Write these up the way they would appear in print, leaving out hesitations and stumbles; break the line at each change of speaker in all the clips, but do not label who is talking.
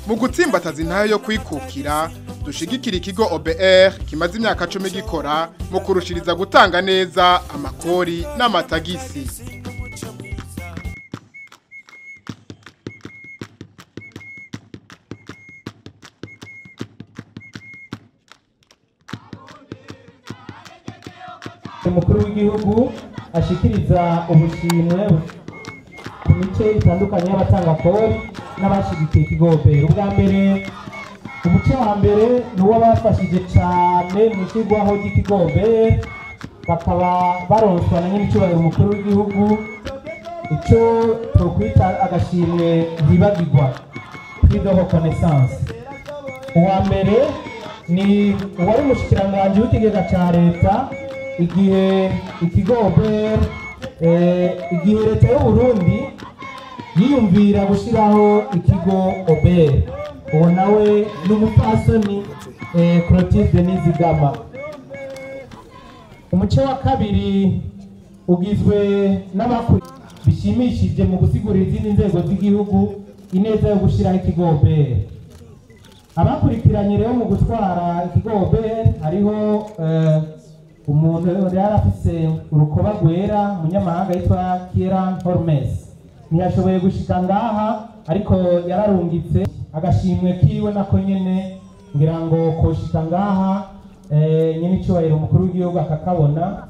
Mu gutsimbataza intahe yo kwikukira, dushigikira ikigo OBR kimaze imyaka 10 gikora mu kurushiriza gutanga neza amakori n'amatagisi.
Umukuru w'igihugu ashikiriza ubushimwe ku mice itandukanye y'abatanga kori n'abashigikiye ikigo OBR. Ubwa mbere, umuce wa mbere ni uw'abafashije cyane mu ishyirwaho ry'ikigo OBR, bakaba baronswa na nyir'icyubahiro umukuru w'igihugu icyo twokwita agashimwe ntibagirwa, prix de reconnaissance. Uwa mbere ni uwari umushikiranganji w'ikigega cya leta igihe ikigo OBR, igihe leta y'u Burundi yiyumvira gushyiraho ikigo OBR, uwo nawe ni umupfasoni Clotilde Nizigama. Umuce wa kabiri ugizwe n'abakuru bishimishije mu gusigurira izindi nzego z'igihugu ineza yo gushyiraho ikigo OBR. Abakurikiranye rero mu gutwara ikigo OBR hariho umuntu yari afise urukoba rwera, umunyamahanga yitwa Kieran Holmes. Ntiyashoboye gushika ngaha, ariko yararungitse agashimwe kiwe nako nyene ngira ngo koshika ngaha, nyene icyubahiro umukuru w'igihugu akakabona,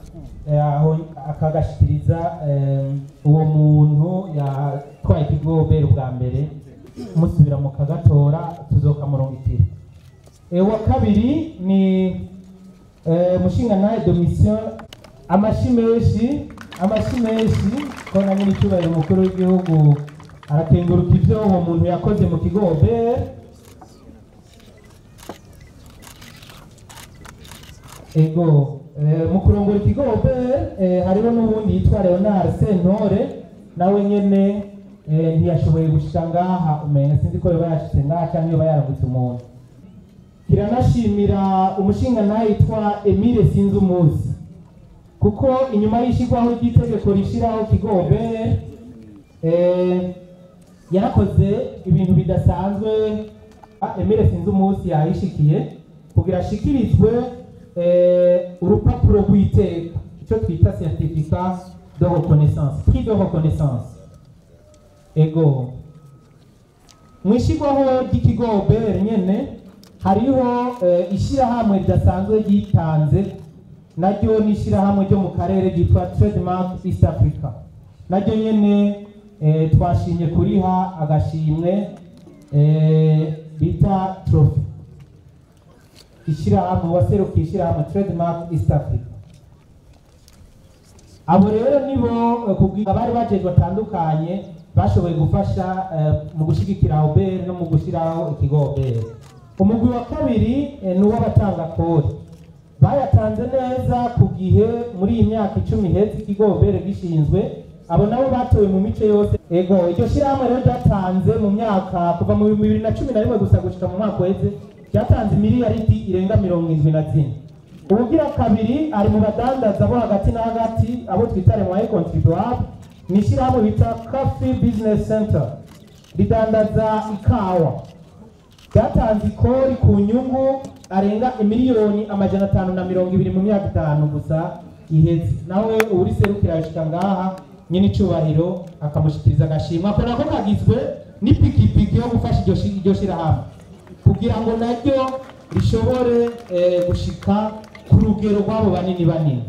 aho akagashikiriza uwo muntu yatwaye ikigo OBR bwa mbere, musubira mu kagatora tuzokamurungikira. Uwa kabiri ni mushinga naye Domitien, amashi menshi, amashi menshi ko na nyine icyubahiro umukuru w'igihugu arakenguruka ibyo uwo muntu yakoze mu kigo OBR. Ego, mu kurongora ikigo OBR hariho n'uwundi yitwa Leonard Sentore, nawe nyene ntiyashoboye gushika ngaha, umenga sinzi ko yoba yashitse ngaha canke yoba yaragutse umuntu. Kiranashimira umushinga naye yitwa Emile Sinzumuzi, kuko inyuma y'ishirwaho ry'itegeko rishiraho ikigo OBR, yarakoze ibintu bidasanzwe. Emile Sinzumuzi yayishikiye kugira ashikirizwe urupapuro rw'iteka, icyo twita certificat de reconnaissance, prix de reconnaissance. Ego, mu ishirwaho ry'ikigo OBR nyene hariho ishyirahamwe ridasanzwe ryitanze, naryo ni ishyirahamwe ryo mu karere ryitwa Trademark East Africa. Naryo nyene twashimye kuriha agashimwe bita trophy. Ishyirahamwe waserukiye ishyirahamwe Trademark East Africa. Abo rero nibo abari bajejwe batandukanye bashoboye gufasha mu gushigikira OBR no mu gushyiraho ikigo OBR. Umugwi wa kabiri ni uw'abatanga kori, bayatanze neza ku gihe muri iyi myaka 10 iheze ikigo OBR gishinzwe. Abo nabo batowe mu mice yose. Ego, iryo shyirahamwe rero ryatanze mu myaka kuva mu 2011 gusa gushika mu mwaka uheze, ryatanze miliyaridi irenga 74. Ubugira kabiri ari mu badandaza bo hagati na hagati, abo twita les moyens contribuables, ni ishyirahamwe bita Coffee Business Center, ridandaza ikawa. Ryatanze ikori ku nyungu arenga miliyoni 520 mu myaka 5 gusa iheze. Nawe uri serukira yashika ngaha nyine icyubahiro akamushikiriza agashimwa, ko nako kagizwe n'ipikipiki yo gufasha iryo shirahamwe kugira ngo naryo rishobore gushika ku rugero rw'abo banini banini.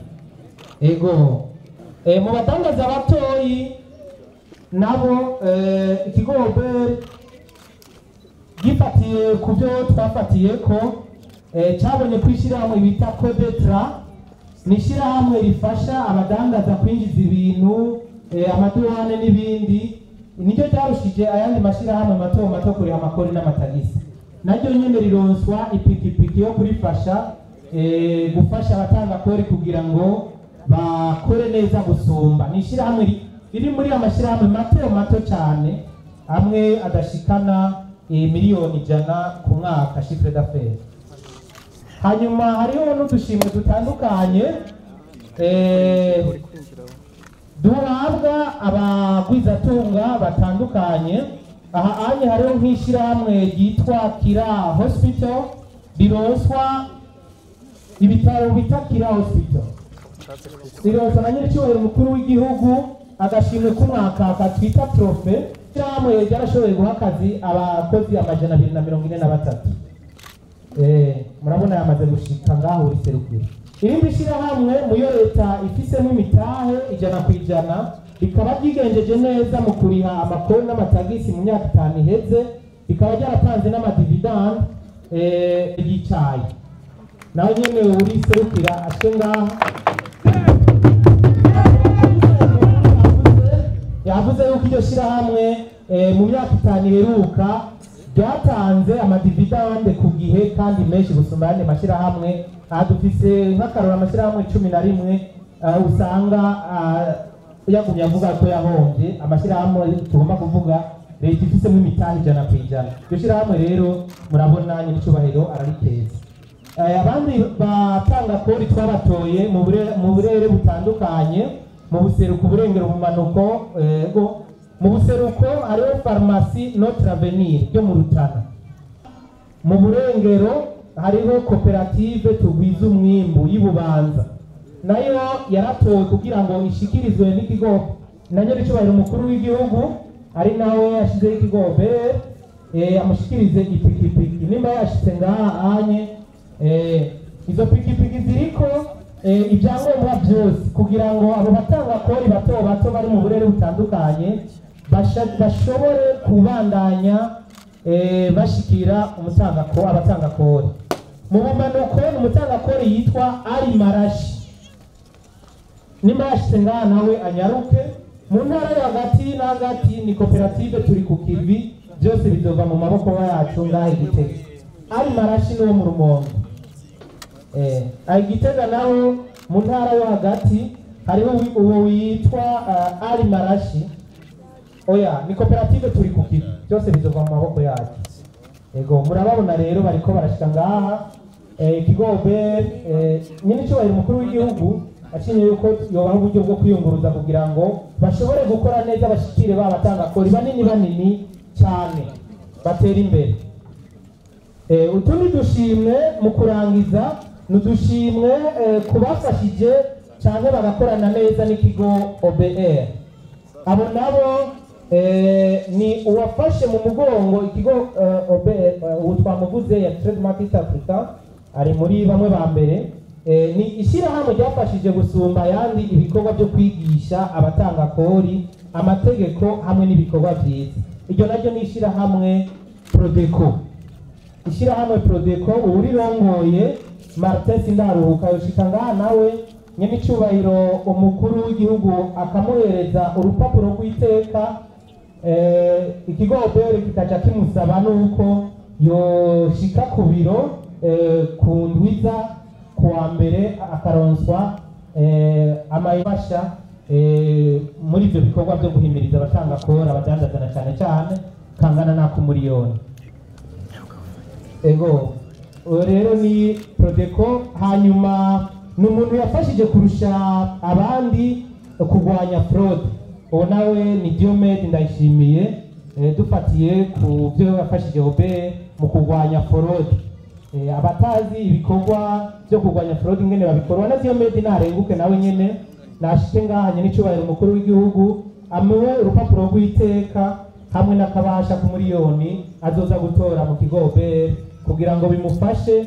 Ego, mu badandaza batoyi nabo ikigo OBR gifatiye ku byo twafatiye ko cyabonye ko ishyirahamwe bita Codetra ni ishyirahamwe rifasha abadandaza kwinjiza ibintu, amaduwane n'ibindi, niryo ryarushije ayandi mashyirahamwe mato mato kuriha amakori n'amatagisi. Naryo nyene rironswa ipikipiki yo kurifasha gufasha abatanga kori kugira ngo bakore neza gusumba. Ni ishyirahamwe riri muri amashyirahamwe mato mato cyane, amwe adashikana miliyoni 100 ku mwaka chiffre d'affaires. Hanyuma hariho n'udushimwe dutandukanye duhabwa abagwizatunga batandukanye. Aha anye hariho nk'ishyirahamwe ryitwa Kira Hospital, rironswa ibitaro bita Kira Hospital, rironswa na nyiricyubahiro umukuru w'igihugu agashimwe k'umwaka twita trophée. Ishyirahamwe ryarashoboye guha akazi abakozi 243. Murabona yamaze gushika ngaho uriserukira. Irindi shyirahamwe muyo leta ifisemo imitahe 100%, rikaba ryigenjeje neza mu kuriha amakori n'amatagisi mu myaka 5 iheze, rikaba ryaratanze n'amadividande y'icayi, nawe nyene uriserukira ashike ngaha. Yavuze yuko iryo shyirahamwe mu myaka 5 iheruka ryatanze amadividande ku gihe kandi menshi gusumba ayandi mashyirahamwe. Aha dufise nk'akarora amashyirahamwe 11 usanga yagumye avuga ko yahombye. Amashyirahamwe tugomba kuvuga leta ifisemo imitahe 100%. Iryo shyirahamwe rero murabona nyir'icyubahiro ararikeza. Abandi batanga kori twabatoye mu burere butandukanye, mu buseruko, uburengero, ubumanuko. Ego, mu buseruko hariho farumasi Notre Avenir yo mu Rutana, mu burengero hariho koperative Tugwiza Umwimbu y'Ibubanza, nayo yaratowe kugira ngo ishikirizwe n'ikigo na nyir'icyubahiro umukuru w'igihugu, ari nawe yashizeho ikigo OBR, amushikirize ipikipiki. Nimba yashitse ngaha anye, izo pikipiki ziriko ibyangombwa byose kugira ngo abo batanga kori bato bato bari mu burere butandukanye bashobore kubandanya bashikira abatanga kori. Mu bumanuko ni umutanga kori yitwa Ari Marashi, nimba yashitse ngaha nawe anyaruke. Mu ntara yo hagati na hagati ni koperative Turi ku Kivi, byose bizova mu maboko yacu ngaha Igitega. Ari Marashi niwo mu Rumonge. Igitega naho mu ntara yo hagati hariho uwo witwa Ari Marashi. Oya, ni koperative Turi ku Kivi, byose bizova mu maboko yacu. Ego, murababona rero bariko barashika ngaha. Ikigo OBR, nyine icyubahiro umukuru w'igihugu acinye yuko yobaha uburyo bwo kwiyunguruza kugira ngo bashobore gukora neza, bashikire ba batanga kori banini banini cyane batera imbere. Utundi dushimwe mu kurangiza ni udushimwe kubafashije cyane bagakorana neza n'ikigo OBR. Abo nabo ni uwafashe mu mugongo ikigo OBR, ubu twamuvuze ya Trademark East Africa, ari muri bamwe ba mbere. Ni ishyirahamwe ryafashije gusumba ayandi ibikorwa byo kwigisha abatanga kori amategeko hamwe n'ibikorwa byiza. Iryo naryo ni ishyirahamwe Prodeco. Ishyirahamwe Prodeco uwurirongoye Martin Sindaruhuka yoshika ngaha nawe nyene icyubahiro umukuru w'igihugu akamuhereza urupapuro rw'iteka. Ikigo OBR kikaca kimusaba nuko yoshika ku biro ku ndwiza kuwa mbere akaronswa amayifasha muri ibyo bikorwa byo guhimiriza abatanga kora abadandazana cyane cyane kangana n'ako miliyoni. Ego, rero ni Prodeco. Hanyuma ni umuntu yafashije kurusha abandi kurwanya fraude, uwo nawe ni Diomed Ndayishimiye, dufatiye ku byo yafashije OBR mu kurwanya fraude. Abatazi ibikorwa byo kurwanya fraude ingene babikorwa na Diomed narenguke nawe nyene nashike ngaha nyene icyubahiro umukuru w'igihugu amuwe urupapuro rw'iteka hamwe n'akabasha ku miliyoni azoza gutora mu kigo OBR kugira ngo bimufashe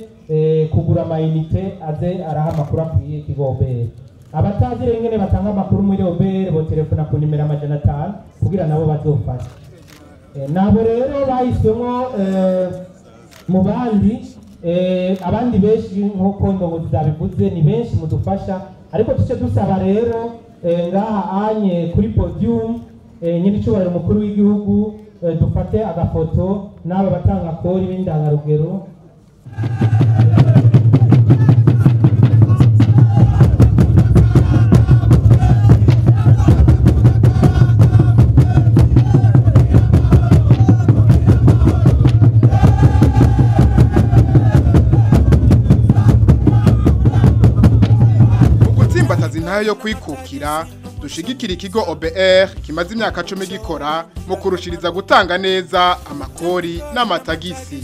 kugura amayinite aze araha amakuru akwiye ikigo OBR. Abatazi rero ingene batanga amakuru muri OBR bo telefona ku nimero 500 kugira nabo bazofashe. Nabo rero bahiswemo mu bandi. Abandi benshi nk'uko ndongozi zabivuze ni benshi mudufasha, ariko tuce dusaba rero ngaha anye kuri podium nyine icyubahiro umukuru w'igihugu dufate agafoto n'aba batanga kori b'indangarugero.
Intahe yo kwikukira Dushigikira ikigo OBR kimaze imyaka 10 gikora mu kurushiriza gutanga neza amakori n'amatagisi.